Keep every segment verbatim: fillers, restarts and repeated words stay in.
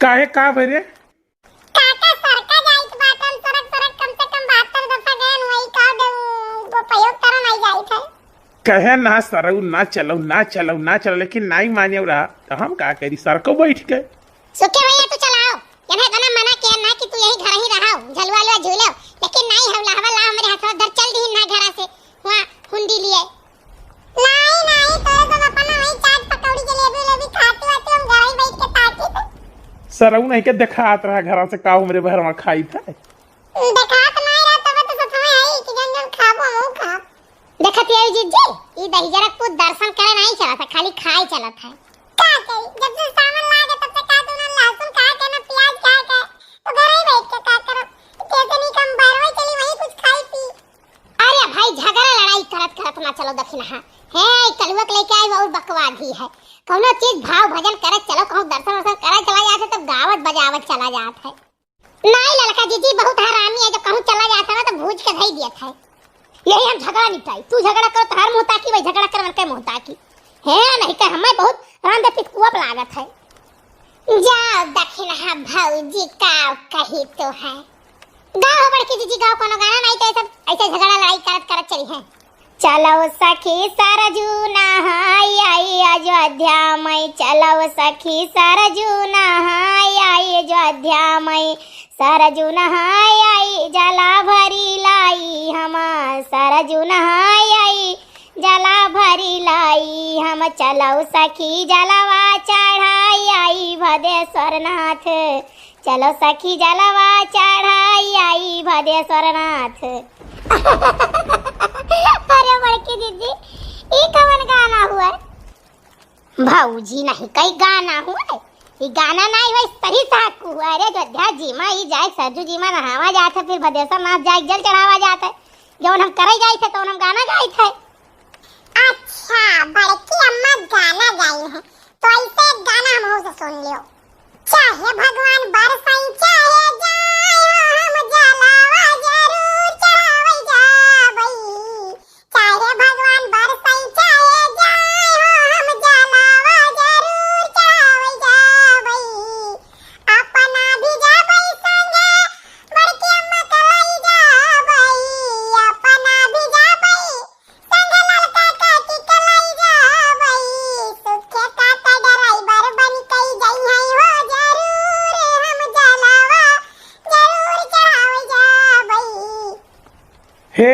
काहे, का भरे? काका, सरका जाइत बाटन, सरक, सरक, कम से कम बहत्तर दफा गयन, वही का दे, वो प्रयोग तरह नहीं जाइत है। कहे ना सरऊ, ना चलो, ना चलो, ना चलो, लेकिन नहीं मानियो रहा, तो हम का करी, सरको बैठ के। सुखे भैया, तू चलाओ, यने इतना मना किया ना कि तू यही घर ही रहो, झलुआ लुआ झूलो, लेकिन नहीं, हम लहवा ला हमरे हाथवा धर चल दी ना घरा से, वहाँ हुंडी लिए। नहीं, नहीं, तोरे सब अपन वही चाट पकौड़ी जलेबी उलेबी खाती वाती, हम घर ही बैठ के ताकी थे। सरऊ नहीं के देखात रहा घरा से का हमरे बहरवा खाई थे। देखात नहीं रहा, तब तो सच में है कि जन जन खाबो, हम खाब। देखत ये जिज्जी, ई दहिजरा कुछ दर्शन करे नहीं चलत है, खाली खाए चलत है। का करी, जब से सावन लागे तब से का तू ना लहसुन खा के ना प्याज खा के, तो घर ही बैठ के का करब? जैसे नहीं कम बहरवा चली वही कुछ खाई पी। अरे भाई, झगड़ा लड़ाई करत करत ना चलो दखिनहा। हे, कलुआ के लेके आई और बकवाद ही है। कौनो चीज भाव भजन करे चलो, कहूँ दर्शन वर्शन करे चला जात है, तब गावत बजावत चला जात है। नहीं ललका जिज्जी बहुत हरामी है, जब कहूँ चला जात है ना तो भूज के धई दियत है। यही हम झगड़ा निपटाई, तू झगड़ा करो तोहार मुँह ताकी, वही झगड़ा कर उनके मुँह ताकी। हे, नहीं तो हमें बहुत रांधे पितकुआ पे लागत है। जाओ दखिनहा भौजी, का कही तो है। गाओ हो बड़की जीजी, गाओ कोनो गाना, नहीं तो ये सब ऐसे झगड़ा लड़ाई करत करत चली हैं। चलो सखी सरजू नहाई आई अयोध्या मई, चलो सखी सरजू नहाई आई अयोध्या मई, सरजू नहाई आई जला भरी लाई हम, सरजू नहाई आई जला भरी लाई हम, चलो सखी जलवा चढ़ाई आई भदेश्वर नाथ, चलो सखी जलवा चढ़ाई आई भदेश्वर नाथ। अरे बड़की दीदी, ई कवन गाना हुआ? भौजी नहीं कई गाना हुआ, ई गाना नहीं हुआ, सही साकु हुआ। अरे अयोध्या जीमा ई जाए, सरजू जीमा नहावा जात है, फिर भदेश्वर नाथ जाए जल चढ़ावा जात है, जौन हम करे जाए थे तौन हम गाना गाए थे। अच्छा, बड़की अम्मा गाना गाई है, तो ऐसे एक गाना हम से सुन लियो। चाहे भगवान बरसई, चाहे जाए हो, हम जलावा जरूर चढ़ावे जाबई। चाहे भगवान बरसई, चाहे जाए हो, हम जलावा जरूर चढ़ावे जाबई। अपना भी जाबई संगे, बड़की अम्मा के लई जाबई। अपना भी जाबई, संग ललका काकी के लई जाबई, सुखे काका ड्राइवर बन के जइहैं हो जरूर, हम जलवा जरूर चढ़ावे जाबई। हे,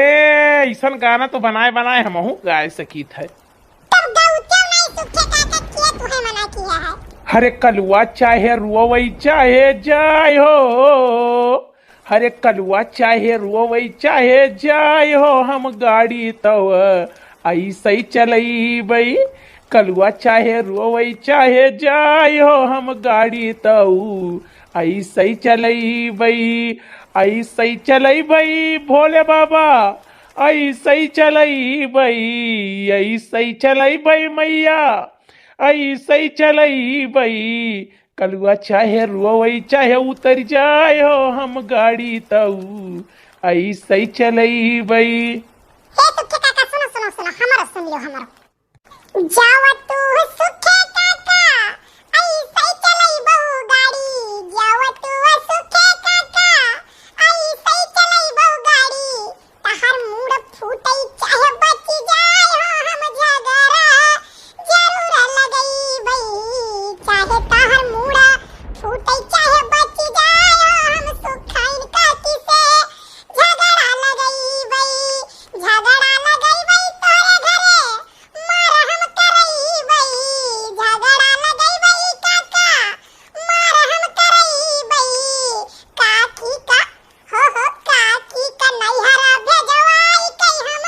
ऐसन गाना तो बनाए बनाए हमहू गाए सकीत है। तब गाउते नहीं, सुखे काका के तुहे मना किया है? हरे कलुआ चाहे रुअवई चाहे जाए हो, हरे कलुआ चाहे रोवै चाहे जाय हो, हम गाड़ी तव ऐसै चलैबै। कलुआ चाहे रोवै चाहे जाय हो, हम गाड़ी तव ऐसै चलैबै, ऐसै चलैबै भोले बाबा, ऐसै चलैबै, ऐसै चलैबै मैया, ऐसै चलैबै। कलुआ चाहे रोवै, चाहे उतर जाय हो, हम गाड़ी तऊ ऐसै चलैबै। हे सुखे काका, सुनो, सुनो, सुनो, हमरो सुन लियो, हमरो। जाव तू सुखे काका, ऐसै चलैबो गाड़ी, जाव तू सुखे काका, ऐसै चलैबो गाड़ी। तहर मूड़ फूटै चाहे बचि जाय हो, हम झगड़ा जरूर लगैबै। चाहे तहर मूड़ फूटै चाहे बचि जाय हो, हम सुखाइन काकी से झगड़ा लगैबै। झगड़ा लगैबै तोरे घरे, मार हम करैबै। झगड़ा लगैबै काका, मार हम करैबै। काकी का हो, हो, काकी का नैहरा भेजवाई कई हम,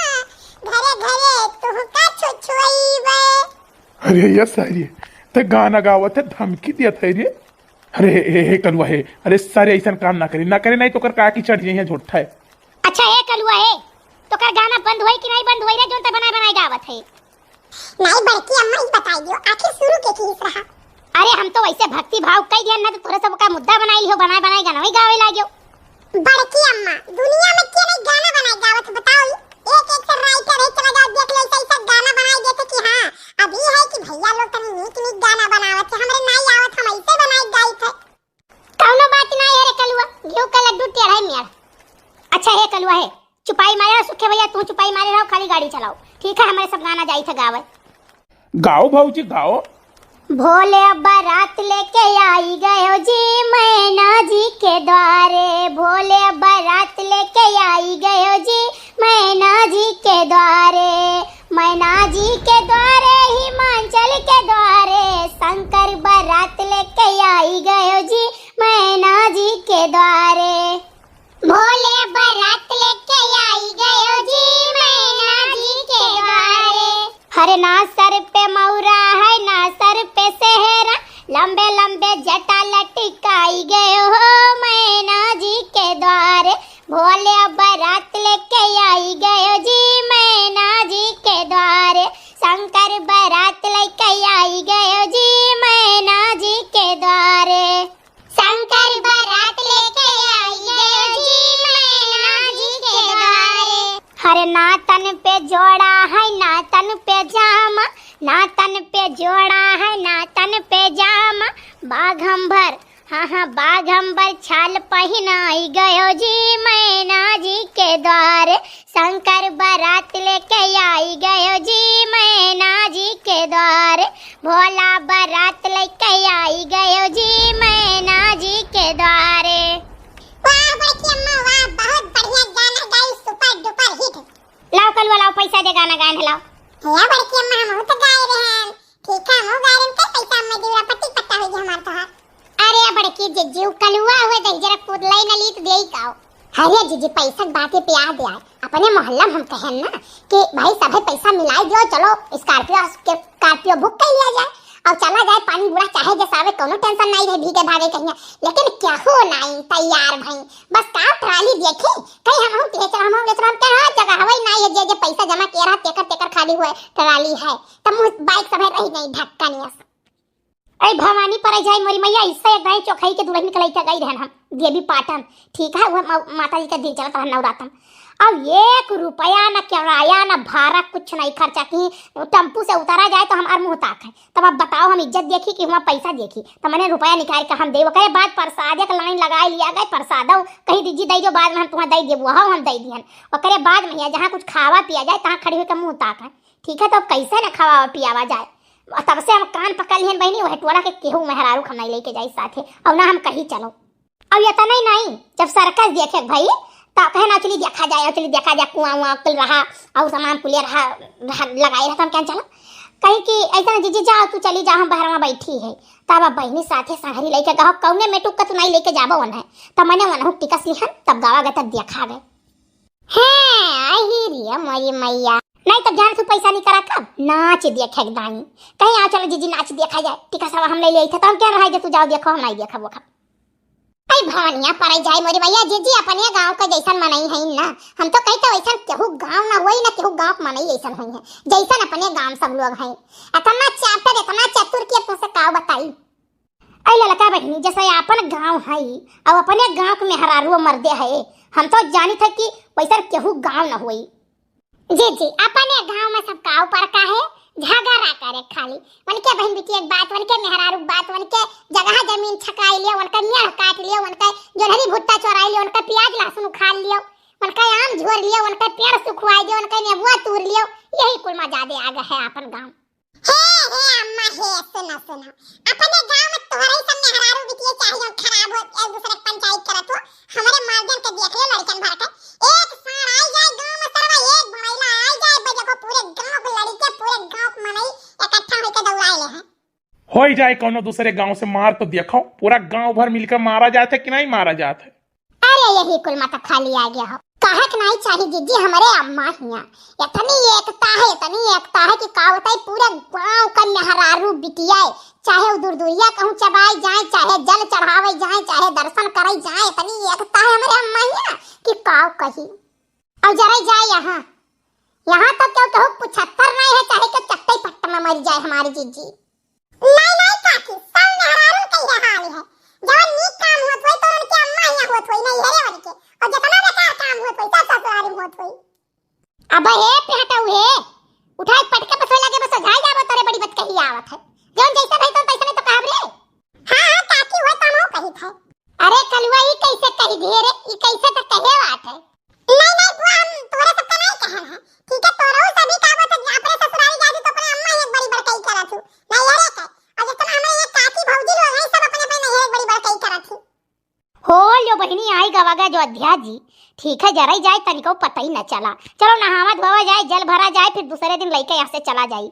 घरे घरे तुहका छुछुआईबे। अरे ये सारी, ते गाना गावत है, धमकी दियत है रे। अरे हे, हे, हे कलुआ हे, अरे सारे ऐसन काम ना करे, ना करे, नहीं तो कर काकी चढ़ जाइए झोट्ठा है। अच्छा हे कलुआ हे, तो कर गाना बंद होई कि नहीं बंद होई रे, जोन ते बनाए बनाए गावत है? नहीं बड़की अम्मा, ई बताई दियो, आखिर शुरू के चीज रहा? अरे हम तो वैसे भक्ति भाव कई दिया ना, तो तोरे सब का मुद्दा बनाई लियो, बनाए बनाए गाना वही गावे लाग्यो। बड़की अम्मा, दुनिया में के नहीं गाना बनाए गावत बताओ? एक एक से राइटर है, चला जाओ देख लो, ऐसा ऐसा गाना बनाए देते कि हाँ, अब ई है कि भैया लोग तनी नीक नीक गाना बनावत है, हमरे नहीं आवत, हम ऐसे बनाए गाई थे। अच्छा हे कलुआ हे, चुपाई मारे रहो, सुखे भैया तू चुपाई मारे रहो, खाली गाड़ी चलाओ, ठीक है? हमरे सब गाना जाई थे गावे। गाओ भौजी गाओ। भोले बारात लेके आई गयो जी मैना जी के द्वारे, भोले बारात लेके आई गयो जी मैना जी के द्वारे, मैना जी के द्वारे, हिमाचल के द्वारे, शंकर बारात लेके आई गयो जी मैना जी के द्वारे। भोले बारात लेके आई गयो जी मैना जी के द्वारे। हरे ना सर पे मौरा है ना सर पे सेहरा, लंबे लंबे जटा लटकाई गयो हो मैना जी के द्वारे। भोले बारात लेके आई गयो जी मैना जी के द्वारे, शंकर बारात लेके आई गयो जी मैना जी के द्वारे। शंकर बारात लेके आई गयो जी मैना जी के द्वारे। हरे ना तन पे जोड़ा है ना तन पे जामा, ना तन पे जोड़ा है ना तन पे जामा, बाघम्बर, हाँ हाँ बाघम्बर छाल पहिनाई गयो जी मैना जी के द्वारे। शंकर बारात लेके आई गयो जी मैना जी के द्वारे, भोला बारात लेके आई गयो जी मैना जी के द्वारे। वाह बड़की अम्मा वाह, बहुत बढ़िया गाना गाई, super duper hit। लाओ कलुआ लाओ, पैसा दे गाना गाए लाओ। हे बड़की अम्मा हम तो गाए रहे हैं, ठीक है हम गाए रहे हैं, कई पैसा में दिवरा पट्टी पट्टा हो गया हमार तोहार। अरे बड़की जिज्जी, उ कलुआ हुए दही जरा कुदलाई न लीत देई काओ। अरे जिज्जी, पैसा के बात पे याद आए, अपने मोहल्ला में हम कहन ना कि भाई सभे पैसा मिलाई दियो, चलो Scorpio के Scorpio book कर लिया जाए और चला जाए पानी बूढ़ा, चाहे जैसा आवे कोनो tension नहीं रहे, भीगे भागे कहीं। लेकिन केहू नहीं तैयार भई, बस का ट्राली देखी कहीं हम हूँ तेज हम हूँ लेचराम के हाँ जगह हवाई नहीं है, जे जे पैसा जमा किया रहा तेकर तेकर खाली हुए ट्राली है, तब मुँह बाइक सभे रह गई धक्का नियस। ऐ भवानी परे जाई मोरी मैया, इससे एक दाई चोखई के दुल्हन के लइके गई रहन हम देवी पाटन, ठीक है, वह मा-, माता जी के दिन चलत रहन नवरातन। अब एक रुपया न किराया न भाड़ा कुछ नहीं खर्चा की, टेम्पू से उतारा जाए तो हमार मुँह ताक है। तब अब बताओ हम इज्जत देखी कि हुआ पैसा देखी? तो मैंने रुपया निकाल के हम दे, ओकरे बाद प्रसाद एक लाइन लगा लिया गए, प्रसाद कहीं दीजिए दे जो बाद में हम तुम्हें दे देबो, हाँ हम दे दिहन। ओकरे बाद मैया जहाँ कुछ खावा पिया जाए तहाँ खड़ी होकर मुँह ताक है, ठीक है, तो अब कैसे न खावा पियावा जाए? तब से हम कान पकड़ लिहन बहिनी, वह टोला के केहू मेहरारू के हम नहीं लेके जाई साथे, और ना हम कहीं चलो। अब इतना ही नहीं, जब सर्कस देखे भाई, तो कहे ना चली देखा जाए, चली देखा जाए, कुआं उआं कुल रहा, और सामान कुलिया रहा, रहा लगाए रहा, तो हम क्या चला? कहीं कि ऐसा ना जीजी जाओ, तू चली जाओ, हम बहरवा बैठी है। तब अब बहिनी साथे संगरी लेके गहो, कौने मेटुक का तू नहीं लेके जाबो वन है, तब मैंने वनहु टिकस लिहन, तब गावा गए, तब देखा गए। हैं, आही रे मोरी मैया। नहीं तो जान तू पैसा नहीं करा कब? नाच देखे के दाई। कहीं आओ चलो जीजी नाच देखा जाए। टिकसवा हम ले ले थे, तो हम क्या रहा जे तू जाओ देखो, हम नहीं देखा वो खा। आई भवनिया परे जाए मोरी मैया, जीजी अपने गांव के जैसन मनई है ना। हम तो कही तो वैसन केहू गांव ना होई ना केहू गांव के मनई ऐसन होई है। जैसन अपने गांव सब लोग हैं। इतना चैप्टर, इतना चतुर की तुमसे का बताई। ऐ ललका बहिनी, जैसे आपन गांव है, अब अपने गांव के मेहरारू मर्दे है, हम तो जानी थे कि वैसन केहू गांव न होई। जी, जी, अपने गांव में सब काऊ पर का है, झगड़ा करे खाली। उनके बहन बेटी एक बात, उनके मेहरारू बात, उनके जगह जमीन छकाई लियो, उनका मेड़ काट लियो, उनका जोन्हरी भुट्टा चोराई लियो, उनका प्याज लहसुन उखाड़ लियो, उनका आम झोर लियो, उनका पेड़ सुखवाई दियो, उनका नेबुआ तूर लियो, यही कुल में ज्यादा आगे है अपन गांव। हे, हे अम्मा, हे, सुनो, सुनो। अपने गांव में तोहरे ही सब मेहरारू बिटिया चाहे जौन खराब हो, एक दूसरे के पंचायत करत हो। हमरे मर्दन के देख लियो, लड़कन भर के। एक साँड़ आई जाए गांव में सरवा, एक भड़ैला आई जाए, बस देखो पूरे गांव के लड़के, पूरे गांव के मनई इकट्ठा होके दौड़ाए ले हैं। होई जाए कौनो दूसरे गांव से मार तो देखो, पूरा गांव भर मिलकर मारा जात है कि नहीं मारा जात है? अरे यही कुल मत खाली आ गया हो। कहे के नहीं चाही जीजी, हमरे अम्मा हिया इतनी एकता है, इतनी एकता है कि का बताई, पूरे गांव का मेहरारू बिटिया, चाहे उ दुरदुरिया कहूँ चबाई जाए, चाहे जल चढ़ावे जाए, चाहे दर्शन करे जाए, इतनी एकता है हमरे अम्मा हिया कि का कही। और जरा जाए यहाँ, यहाँ तो क्यों कहूँ पुछत्तर नहीं है, चाहे क्यों चट्टे पट्ट में मर जाए हमारी जीजी। नहीं, नहीं काकी, सब मेहरारू के ये हाल है। जवन नीक काम होत होई तो उनके अम्मा हियां होत होई, नहीं हेरे उनके। और जितना बेकार काम होत होई, सब ससुरारी में होत होई। अबे हे पेटऊ हे, उठाए पटके बस लगे बस जाए जाबो, तोरे बड़ी बतकही आवत है। जौन जैसे भाई तो पैसा नहीं तो कहब रे। हाँ, हाँ काकी, हुए तो हम कही थे। अरे कलुआ, ई कैसे कही धीरे, ई कैसे तो कहे बात है। नहीं, नहीं, बुआ, हम तोरे सबका नहीं कहन है। ठीक है, तोरहू सभी का बोलत, अपने ससुरारी जाती तो अपने अम्मा ही एक बड़ी बड़काई करत हूँ। नहीं, अरे के। और जितना हमारे ये काकी भौजी लोग हैं, सब अपने अपने नैहर एक बड़ी बड़काई करत ही। हो लो बहिनी, आई गवा गए अयोध्या जी। ठीक है, जरा ही जाए, तनिको पता ही न चला। चलो नहावा धोवा जाए, जल भरा जाए, फिर दूसरे दिन लइके यहाँ से चला जाए।